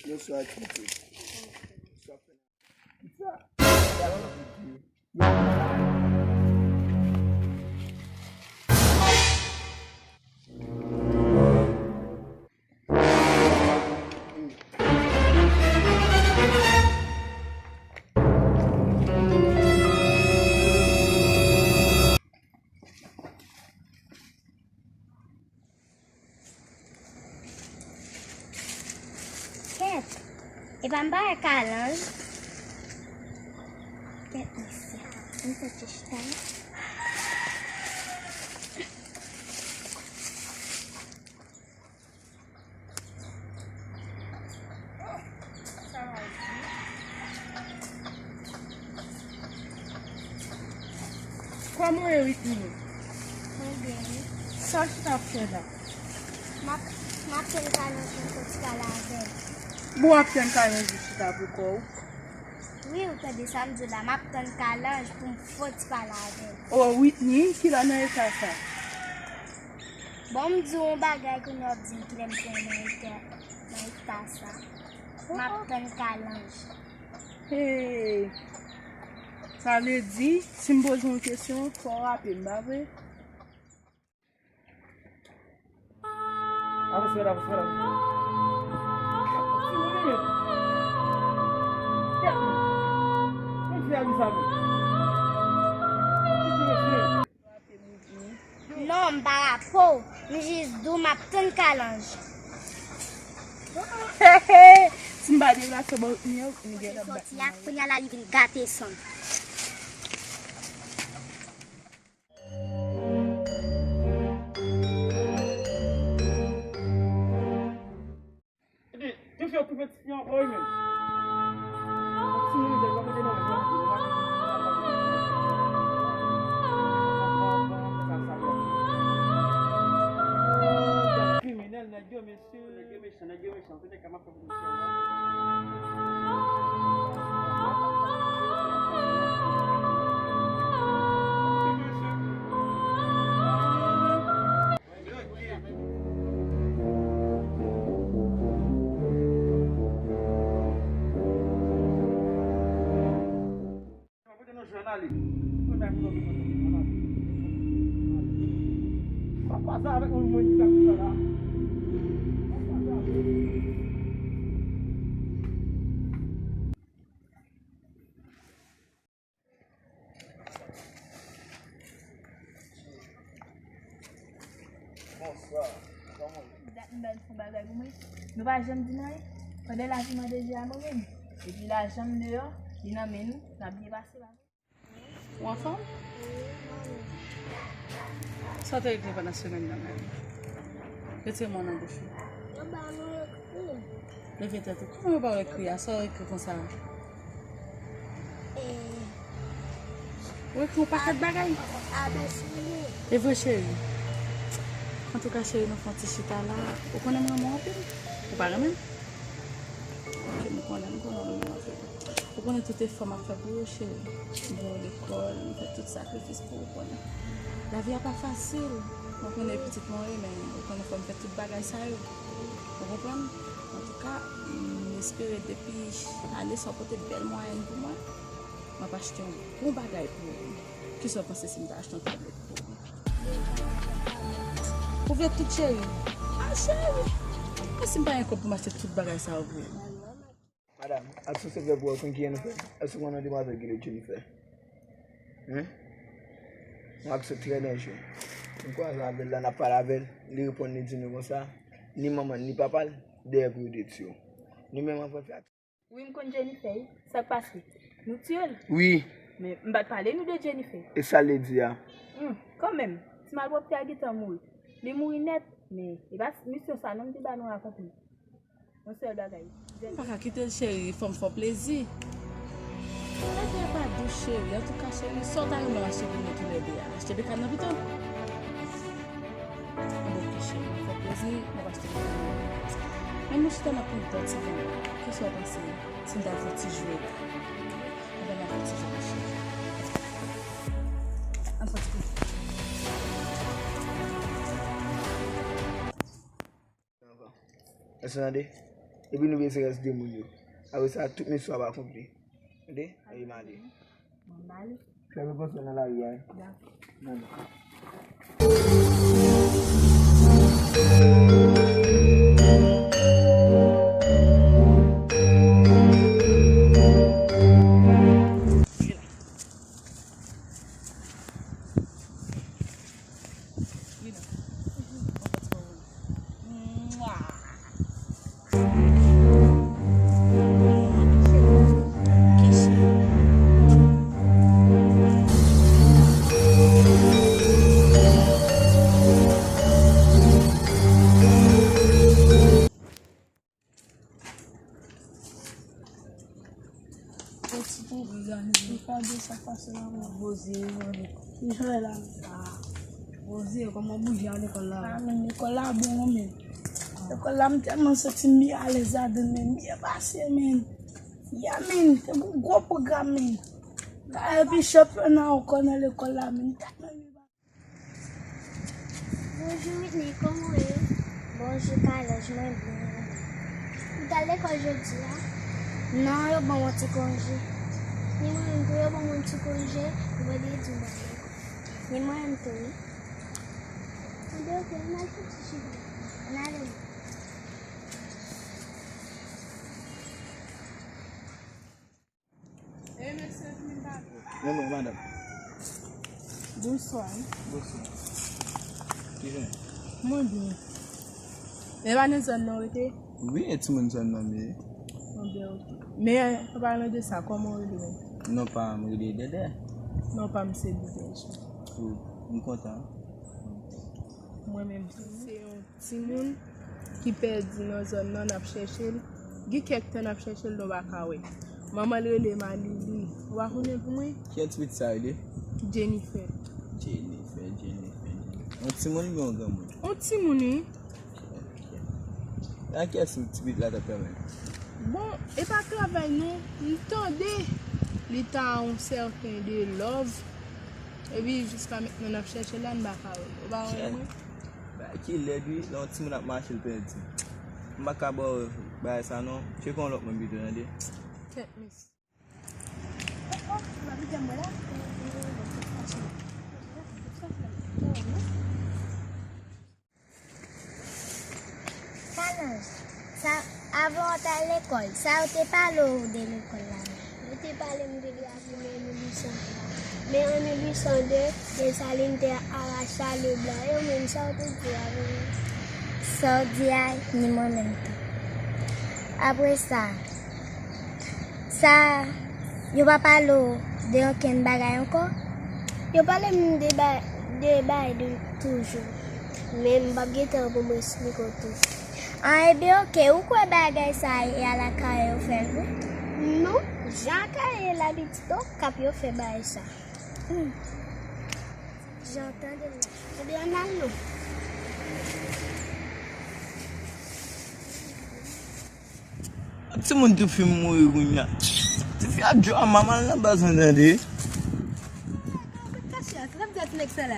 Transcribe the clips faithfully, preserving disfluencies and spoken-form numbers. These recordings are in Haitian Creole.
Bonswa, pitit. Kèt, epa m pa wè kalanj. Kèt, mesye, m soti chita. Kòman w ye, Whitney? Mwen byen, wi. Sa w chita ap fè la? M ap, m ap tann kalanj pou m fè ti pale avè l. Bon, w ap tann kalanj ou chita pou kò w? Wi, ou tande sa m di w la, m ap tann kalanj pou m fè ti pale avè l. Oh, Whitney, kilè nan eta sa? Bon, m di w yon bagay kounye a w ap di m kilè m te nan eta, nan eta sa. M ap tann kalanj. Hey! Sa vle di, si m poze w yon kesyon, fò w raple m, pa vre? Avanse, avanse, avanse. Ti moun li menm. Kèt moun. Moun fi a di sa menm. Ti ti mesye. Non, m pa rapo w. M jis di w m ap tann kalanj. Si m pa deplase bò, m gen. Soti a, kounye a la li vin gate san m. Epi, ti fi yo koupe ti fi ankò, wi, menm. Ti moun, li pa mete nan men, non. Kriminèl, nèg yo, mesye. Nèg yo mechan, nèg yo mechan. Kote nou jwenn ale? Kote ak kote, kote, kote, kote. Sa pase avèk moun mwen ki ap fè la. Sa pase avèk. Bonswa. Kòman w ye? Dat m ba l fè yon bagay pou mwen. Nou pa janm di m anyen. Pandan l ap mande je a mwen menm. Epi lajan m deyò, li nan men nou, n ap byen pase la. Ou anfòm? Sa w te regle pandan semèn nan menm? Retire mo nan bouch ou. Yo ba nou ekri. Leve tèt ou. Kòman yo ba w ekri a? Sa w ekri konsa? Ou ekri yon pakèt bagay. A B C D. E vre, cheri? Antouka, cheri, nou fè yon ti chita la. Ou konnen m renmen w anpil. Ou pa renmen m? Ok, m konnen, m konnen w renmen m anpil. Ou konnen tout efò m ap fè pou ou, cheri. M voye w lekòl, m fè tout sakrifis pou ou, konnen. Lavi a pa fasil. Mwen konnen pitit mwen ye, men ou konnen fò m fè tout bagay sa yo. Ou konprann? Antouka, m espere depi ane sa w pote bèl mwayèn pou mwen, m ap achte yon bon bagay pou ou. Kisa w panse si m ta achte yon tablèt pou ou? Ou vle tout, cheri? A, cheri! E si m pa gen kòb pou m achte tout bagay sa yo pou ou? Madam, èske se vre pou ou konn kijan nou fè? Èske ou konnen demwazèl ki rele Jennifer? Hen? Yon aksyon trè danjere. M kwaze avè l la, n ap pale avè l, li reponn, li di nou konsa, ni manman l, ni papa l, dèyè pou yo detwi w. Nou menm anvan fè aksyon. Wi, m konn Jennifer, wi. Sa k pase? Nou tiye l? Wi. Men, m pa t pale nou de Jennifer. E sa l di a? Hum, kanmenm, ti malpwòpte a gentan mouri. Li mouri nèt, men e pa misyon sa non m te ba nou akonpli. Yon sèl bagay. M pa ka kite l, cheri, fò m fè w plezi. Lavi a pa dous, cheri. Antouka, cheri, sa w ta renmen achte pou nou toulède a? Achte bekàn nan pito? Anben, ok, cheri, m ap fè w plezi, m ap achte bekàn nan. Men nou chita, n ap pran yon ti ven. Kisa w panse si m ta fè w ti jwèt? Anben, n ap fè w ti jwèt, cheri. Ann fè w ti ven. Èske w tande? Epi nou bezwen rès de moun yo. Apre sa, tout misyon ap akonpli. Tande? Ann ale. Ann ale. Fè prekosyon nan lari a, wi. Dakò. Ann ale. Gade sa k pase la, mwen. Rosie, mwen. Ki jan la? Ah. Rosie, kòman bouje a lekòl la? Ah, men lekòl la bon, men. Lekòl la, m tèlman santi m byen alèz ladan l, men m byen pase, men. Ya, men, te gon gwo pwogram, men. Epi chanpyona ankò nan lekòl la, men. Bonjou Whitney, kòman w ye? Bonjou Kalòj, mwen byen. Ou t al lekòl jodi a? Non, yo ban m yon ti konje. Ni mwen menm tou, yo ban m yon ti konje, vandredi m pral lekòl. Ni mwen menm tou, wi. Anben, oke, ann al fè ti chita. Ann ale. Men mwen, madanm. Bonswa. Bonswa. Kijan? Mwen byen. E pa nan zòn nan w rete? Wi, e timoun zòn nan m ye. Anben, oke. Men, anpalan de sa, kòman w rele menm? Non pa m rele Dèdè. Non pa m se Dèdè. Oh, m kontan. Mwen menm tou. Se yon timoun ki pèdi nan zòn nan, n ap chèche l. Gen kèk tan n ap chèche l, nou pa ka wè. Manman l rele Malili. Ou pa konnen pou mwen? Kiyès pitit sa rele? Jennifer. Jennifer, Jennifer, Jennifer. Yon timoun oubyen yon granmoun? Yon timoun, wi. Ok, ok. Nan kiyès ti pitit la t ap travay? Bon, e pa travay non. M tande li ta yon sèten de love. Epi jiska mentnan n ap chèche l la, n pa ka wè l. Ou pa wè mwen? Bagay ki lèd wi, lè yon timoun ap mache l pèdi. M pa ka ba w bagay sa non. Tcheke yon lòt moun pito, tande. Kèt mesye. Kalòj, sa, avan w t al lekòl, sa yo te pale w de lekòl la menm? Yo te pale m de li avan, men an mil uit san de. Men an mil uit san de, Desalin te arache a Leblan. E ou menm, sa w te di avan? Sa w di a, ni mwen menm tou. Apre sa, Sa, yo pa pale w de okenn bagay ankò? Yo pale m de ba-, de bagay de toujou. Men m p ap gen tan pou mwen esplike w tout. An, ebyen, oke. Ou kwè bagay sa a e alakare yo fè l vre? Non, jan alakare ye labitit, o Kap yo fè bagay sa. Hmm. Jan tande l la. Ebyen, ann al non. Timoun tou fin mouri kounye a. Tifi a djòl, manman l nan baz mwen tande. Kache a, sa k ap di a ti nèg sa la?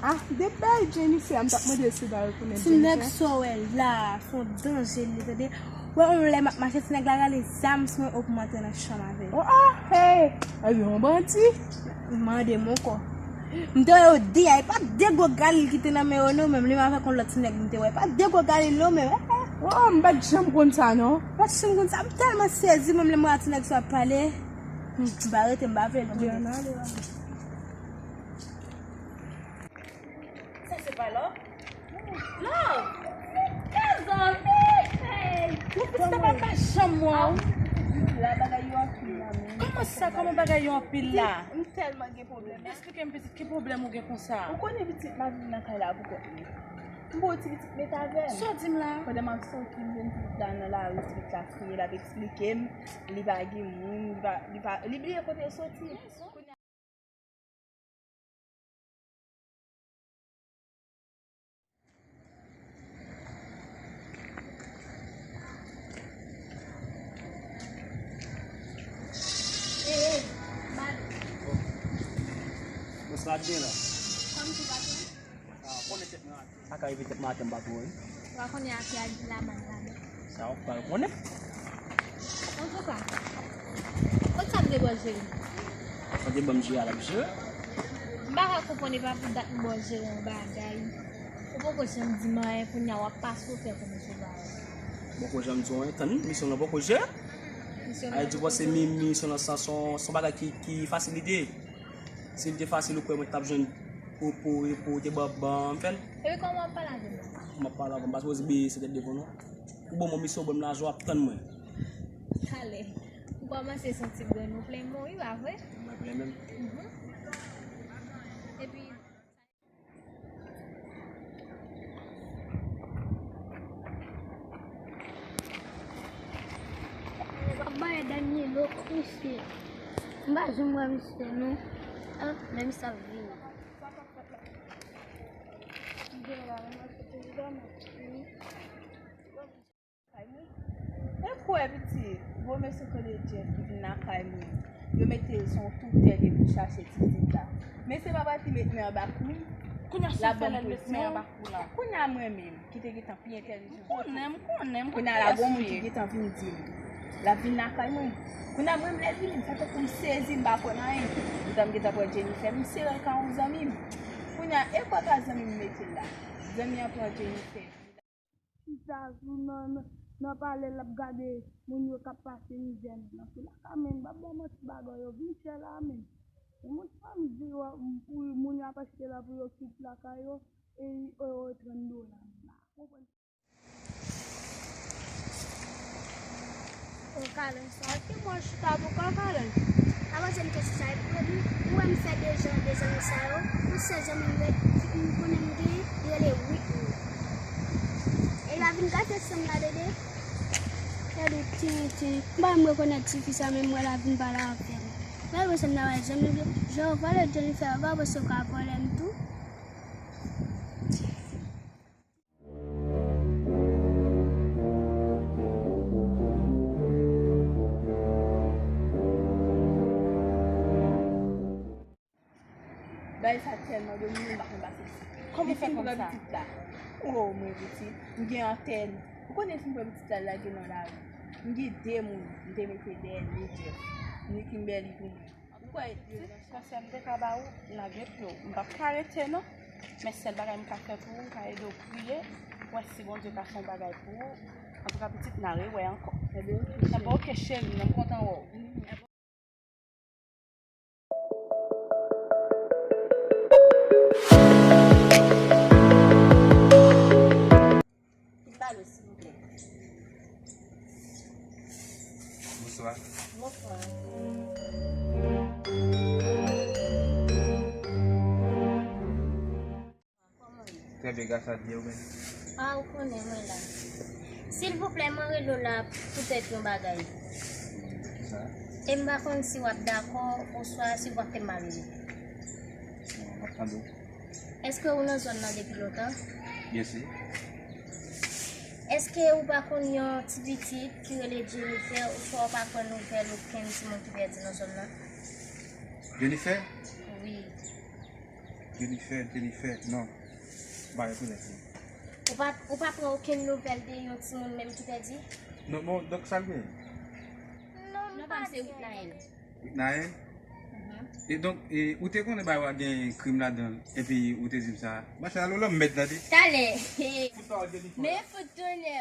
Ah, de bèl Jennifer, m t ap mande si w ta rekonèt Jennifer. Ti nèg sa w wè la, se yon danje li ye tande. Wè, yon lè m ap mache, ti nèg la rale zam sou mwen, o pou m antre nan chanm avè l. Oh, oh, hey! Ebyen, yon bandi. Mande m ankò. M te wè yo de a, e pa de gwo galil ki te nan men yo non, menm li menm avèk yon lòt ti nèg m te wè. E pa de gwo galil non, menm. Oh, m pa t janm konn sa non. Pa t janm konn sa, m tèlman sezi, menm lè m wè ti nèg sa ap pale. Hmm, m pa rete, m pa vle l. Ann ale, ann ale. Sa se pa love? Love! Mezanmi! Hey! Ou piti sa pa ka janm wè w. La bagay yo anpil la, men. Kòman sa? Kòman bagay yo anpil la? M tèlman gen pwoblèm la. Eksplike m pitit, ki pwoblèm ou gen konsa? Ou konnen pitit m ap viv nan kay la pou kont mwen. M ba w ti pitit met avè m. Sa w di m la? Pandan m ap soti, m jwenn ti pitit la nan lari, ti pitit la kriye, l ap eksplike m, li pa gen moun, li pa, li pa, li bliye kote l soti. Bonswa, byen la. Kòm ti patwon? Ah, konnen tèt mwen atè. Sa ka rive tèt mwen atè, m pa twò wi. Ou pa konnen afè a di lamann ladan. Sa w pral konnen. Antouka, kot sa m te ba w jere? Sa w te ban m jere a, l ap jere. M pa ka konprann, e pa pou dat m ba w jere yon bagay. Ou poko janm di m anyen, kounye a w ap pase w fè kòmanse ba w. M poko janm di w anyen, tann misyon nan poko jere. Misyon nan poko jere. Ay, di w panse mi-, misyon nan sa son, son bagay ki, ki fasilite. Si l te fasil, ou kwè mwen t ap jwenn pwopo, repo, te ban ban, m fè l. Epi kòman w ap pale avè m la? Kòman w ap pale avè m? M pa sipoze bliye se tèt devan non. Ou ban mwen misyon, ou ban m lajan, w ap tann mwen. Talè. M kòmanse santi grenn ou plen mwen, wi, pa vre? Mwen plen menm. Mhm. Epi. Papa e Danilo Christian. M pa janm wè misye non. Ah, men misye ap vini. Kay mwen. E kwè pitit, gwo mesye kote Jeff ki vin lakay mwen. Yo mete l sou yon toutè depi l chache ti pitit la. Men se papa ki met men anba kou l. Kounye a se fè l met men anba kou l la. Kounye a mwen menm, ki te gentan pi entèlijan. M konnen, m konnen, m konnen. Kounye a la gon moun ki gentan vin di m. L ap vin lakay mwen. Kounye a mwen menm lè l vini, m fè tankou m sezi, m pa konn anyen. Poutan m gentan pran Jennifer, m sere l ka yon zanmi m. Kounye a, e kwè ka zanmi m mete l la. Zanmi an pran Jennifer. Chita sou nan, nan, nan pale l ap gade moun yo k ap pase mizè nan, nan sou lakay men, m p ap ba w manti bagay yo vin chè la men. E moun fanmi di yo pou moun yo ap achte la pou yo kit lakay yo e euro trant dola. M pa konprann. Ou Kalen sa ki mwen chita pou kò Kalen. Avanse m te chita epi ou wè m fè de jan de zanmi sa yo. Yon sèl zanmi m ret, m konnen m gen, li rele Whitney. E l pa vin gate san m la Dede. Gade tenten. M pa m rekonèt tifi sa menm mwen la vin pale avè m. Mwen wè se m ta wè zanmi m. Jan w vòlè Jennifer, ou pa panse w ka vòlè m tou? Bagay sa tèlman domine m, m pa konn pase l. Kòman w fè konn sa? Li fin pran pitit la. O, mwen pitit, m gen antèn. Ou konnen si m pran pitit la, l lage nan lari. M gen de moun, m te mete dèyè l, ni Jeff, ni Kimberly pou mwen. Ou kwè yo nan sa? Konsèy m te ka ba ou, lage pye w. M p ap ka rete non. Men sèl bagay m ka fè pou ou, m ka ede w priye, wè si Bondye ka fè yon bagay pou ou. Antouka pitit, n a rewè ankò. Ebyen, oke, cheri. Ebyen, oke, cheri, m kontan wè w. Vin pale, silvouplè. Bonswa. Bonswa. Kòman w ye? Trè byen, gras a Dye, ou menm? A, ou konnen mwen la. Silvouplè, mwen rele w la poutèt yon bagay. Kisa? E m pa konn si w ap dakò, oswa si w ap fè m mal. Bon, m ap tande w. Èske ou nan zòn nan depi lontan? Byen si. Èske ou pa konn yon ti pitit ki rele Jennifer, oswa ou pa pran nouvèl okenn timoun ki pèdi nan zòn nan? Jennifer? Wi. Jennifer, Jennifer, non. M pa rekonèt li. Ou pa, ou pa pran okenn nouvèl de yon timoun menm ki pèdi? Non, bon, donk sa l gen? Non, m pa di anyen. Naen? Mhm. E donk, e, ou te konnen bagay ou a gen krim ladan l, epi ou te di m sa. Machann alo lòm mèd tande. Talè. Fout pawòl Jennifer. Men fout tonè.